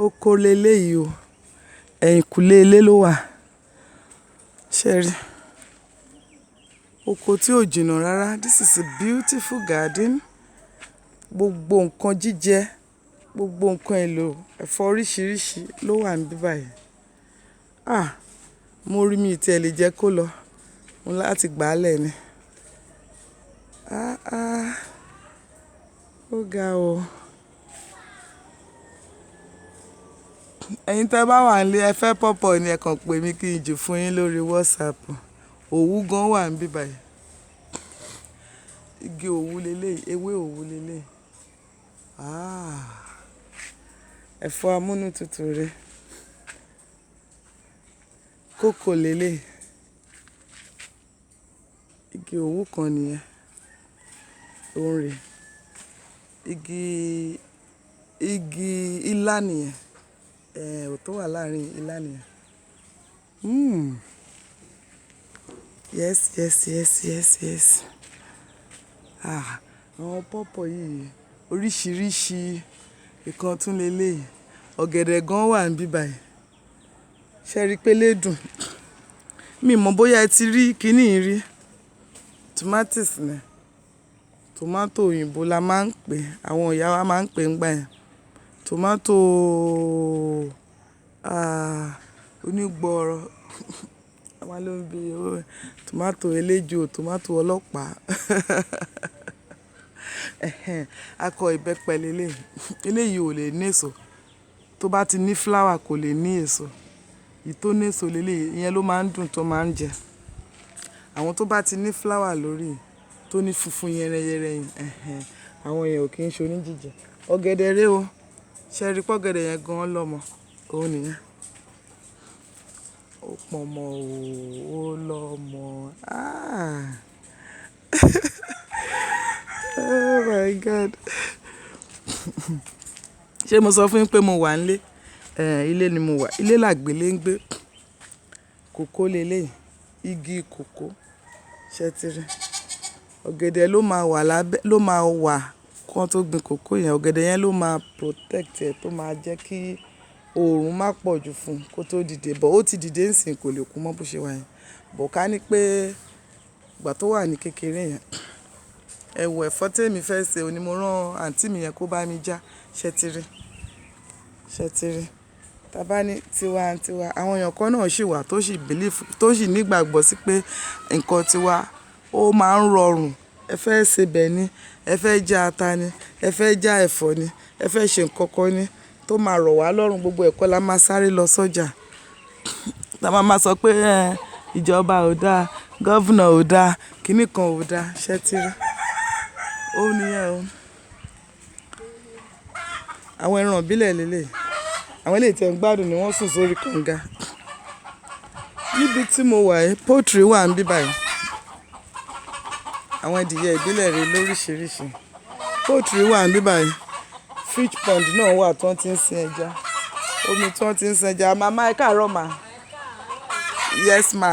Oko leléyìí o. Ẹ̀yìnkùlé ilé ló wà. Ṣé ẹ rí? Oko tí ò jìnnà rárá. This is a beautiful garden. Gbogbo nǹkan jíjẹ, gbogbo nǹkan èlò, ẹ̀fọ́ oríṣiríṣi ló wà níbí báyìí. Ah! Mo rí mi tí ẹ lè jẹ́ kó lọ. Mo ní láti gbá á lẹ̀ ni. Ah ah! Ó ga o. Ẹ̀yin tí ẹ bá wà nílé, ẹ fẹ́ pawpaw ni ẹ kàn pè mí kí n jù fún yín lórí WhatsApp. Òwú gan wà níbí báyìí. Igi òwú leléyìí, ewé òwú leléyìí. Ah! Ẹ̀fọ́ amúnútutù rè. Kókò leléyìí. Igi òwú kan nìyẹn. Òun rè. Igi ilá nìyẹn. Ẹ̀, tó wà láàrin ilá nìyẹn. Hmm. Yes. Ah! Àwọn pawpaw yìí oríṣiríṣi ìkan tún leléyìí. Ọ̀gẹ̀dẹ̀ gan wà níbí báyìí. Ṣé ẹ rí pé lè dùn? Mi ò mọ̀ bóyá ẹ ti rí kíní yìí rí. Tomatoes ni. Tomato òyìnbó la máa ń pè, àwọn ìyá wa máa ń pè nígbà yẹn. Tomato, ah, onígbọ̀ọrọ. A máa ló ń bi tomato eléjo, tomato ọlọ́pàá. Ẹ̀hẹn, akọ ìbẹ́pẹ leléyìí. Eléyìí ò lè ní èso. Tó bá ti ní flower kò lè ní èso. Èyí tó ní èso leléyìí, ìyẹn ló máa ń dùn tó máa ń jẹ. Àwọn tó bá ti ní flower lórí, tó ní funfun yẹrẹyẹrẹ yẹn, ẹ̀hẹn, àwọn yẹn ò kí ń ṣe oníjíjẹ. Ọ̀gẹ̀dẹ̀ rè o. Ṣé ẹ rí pé ọ̀gẹ̀dẹ̀ yẹn gan lọ́mọ? Òun nìyẹn. Ó pọ̀nmọ́ o, ó lọ́mọ. Ah! Oh my God. Ṣé mo sọ fún yín pé mo wà nílé? Eh, ilé ni mo wà. Ilé làgbèlé ń gbé. Kòkó leléyìí. Igi kòkó. Ṣé ẹ ti rí? Ọ̀gẹ̀dẹ̀ ló máa wà lábẹ́, ló máa wà kí wọ́n tó gbin kòkó yẹn. Ọ̀gẹ̀dẹ̀ yẹn ló máa protect ẹ tó máa jẹ́ kí oòrùn má pọ̀ ju fún un kó tó dìde. But ó ti dìde ńsìn kò lè kú mọ́ bó ṣe wà yẹn. But ká ní pé ìgbà tó wà ní kékeré yẹn, ẹ wò ẹ̀fọ́ tí èmi fẹ́ sè, òní mo rán àǹtí mi yẹn kó bá mi já. Ṣé ẹ ti rí? Ṣé ẹ ti rí? Tí a bá ní tiwa n tiwa, àwọn èèyàn kan náà sì wà tó sì believe, tó sì ní ìgbàgbọ́ sí pé nǹkan tiwa ó máa ń rọrùn. Ẹ fẹ́ ṣe bẹ̀ ni, ẹ fẹ́ já ata ni, ẹ fẹ́ já ẹ̀fọ́ ni, ẹ fẹ́ ṣe nǹkan kan ni tó máa rọ̀ wá lọ́rùn, gbogbo ẹ̀kọ́ la máa sáré lọ sọ́jà. Ta máa máa sọ pé ẹ, ìjọba ò dá, governor ò dá, kíní kan ò dá. Ṣé ẹ ti rí? Ó níyẹn o. Àwọn ẹran ìbílẹ̀ leleyi. Àwọn eléyìí tí ẹ ń gbádùn ni wọ́n sùn sórí kànga. Níbi tí mo wà yìí, poultry wà níbí báyìí. Àwọn adìẹ ìbílẹ̀ rè lóríṣiríṣi. Poultry wà níbí báyìí. Fish pond náà wà tí wọ́n ti ń sin ẹja. Omi tí wọ́n ti ń sin ẹja. Màmá ẹ káàárọ̀ mà. Yes ma.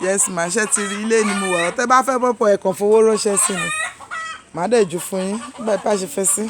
Yes ma. Ṣé ẹ ti rí? Ilé ni mo wà. Tẹ bá fẹ́ pawpaw ẹ kàn fowó ránṣẹ́ sí mi. Màá dẹ̀ ju fún yín. Bá ṣe fẹ́ sí.